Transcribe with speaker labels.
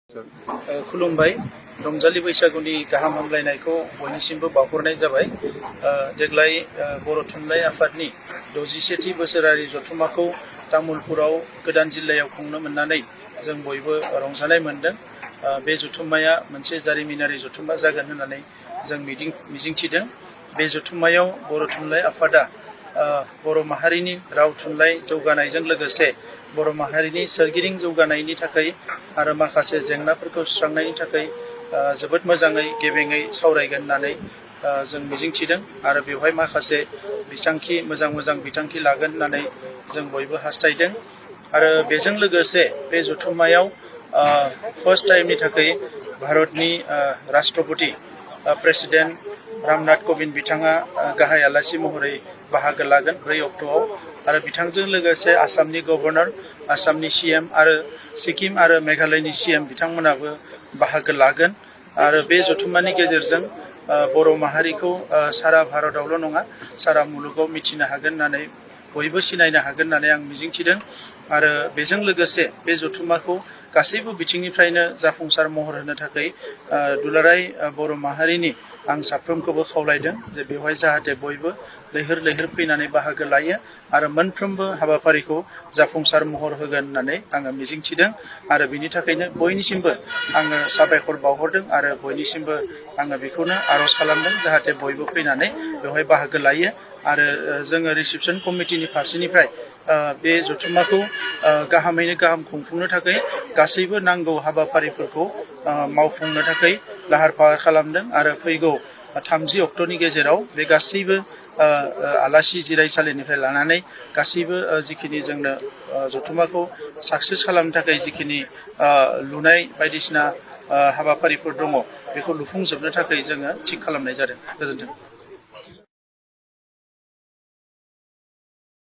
Speaker 1: खुलुमबाय रंजालि बैसागुनि गाहाम हामलायनायखौ बयनिसिमबो बावहरनाय जाबाय। देग्लाय बर' थुनलाइ आफादनि 61थि बोसोरारि जथुम्माखौ तामुलपुराव गोदान जिल्लायाव खुंनो मोननानै जों बयबो रंजानाय मोनदों। बे जथुम्माया मोनसे जारिमिनारि जथुम्मा जागोन होननानै जों मिजिंथिदों। बे जथुम्मायाव बर' थुनलाइ आफादा बर' माहारिनि राव थुनलाइ जौगानायजों लोगोसे बर' माहारिनि सोरगिदिं जौगानायनि थाखाय आरो माखासे जेंनाफोरखौ सुस्रांनायनि थाखाय जोबोद मोजाङै गेबेङै सावरायगोन होननानै जों मिजिंथिदों आरो बेवहाय माखासे मोजां बिथांखि लागोन होननानै जों बयबो हास्थायदों। आरो बेजों लोगोसे बे जथुम्मायाव फार्स्ट टाइमनि थाखाय भारतनि राष्ट्रपति प्रेसिडेन्ट रामनाथ कविन्द बिथाङा गाहाय आलासि महरै बाहागो लागोन 4 अक्ट'आव आरो बिथांजों लोगोसे आसामनि गभर्नर, आसामनि सीएम आरो सिक्किम आरो मेघालयनि सीएम बिथांमोनाबो बाहागो लागोन। आरो बे जथुम्मानि गेजेरजों बर' माहारिखौ सारा भारतावल' नङा सारा मुलुगाव मिथिनो हागोन होननानै बयबो सिनायनो हागोन होननानै आं मिजिंथिदों। आरो बेजों लोगोसे बे जथुम्माखौ गासैबो बिथिंनिफ्रायनो जाफुंसार महर होनो थाखाय दुलाराय बर' माहारिनि आं साफ्रोमखौबो खावलायदों जे बेवहाय जाहाथे बयबो लैहोर फैनानै बाहागो लायो आरो मोनफ्रोमबो हाबाफारिखौ जाफुंसार महर होगोन होननानै आङो मिजिंथिदों। आरो बिनि थाखायनो बयनिसिमबो आङो साबायखर बावहरदों आरो बयनिसिमबो आङो बेखौनो आर'ज खालामदों जाहाथे बयबो फैनानै बेवहाय बाहागो लायो। आरो जोङो रिसेपसन कमिटिनि फारसेनिफ्राय बे जथुम्माखौ गाहामैनो गाहाम खुंफुंनो थाखाय गासैबो नांगौ हाबाफारिफोरखौ मावफुंनो थाखाय लाहार फाहार खालामदों आरो फैगौ 30 अक्ट'नि गेजेराव बे गासैबो आलासि जिरायसालिनिफ्राय लानानै गासैबो जिखिनि जोंनो जथुम्माखौ साक्सेस खालामनो थाखाय जिखिनि लुनाय बायदिसिना हाबाफारिफोर दङ बेखौ लुफुंजोबनो थाखाय जोङो थिग खालामनाय जादों। गोजोन्थों।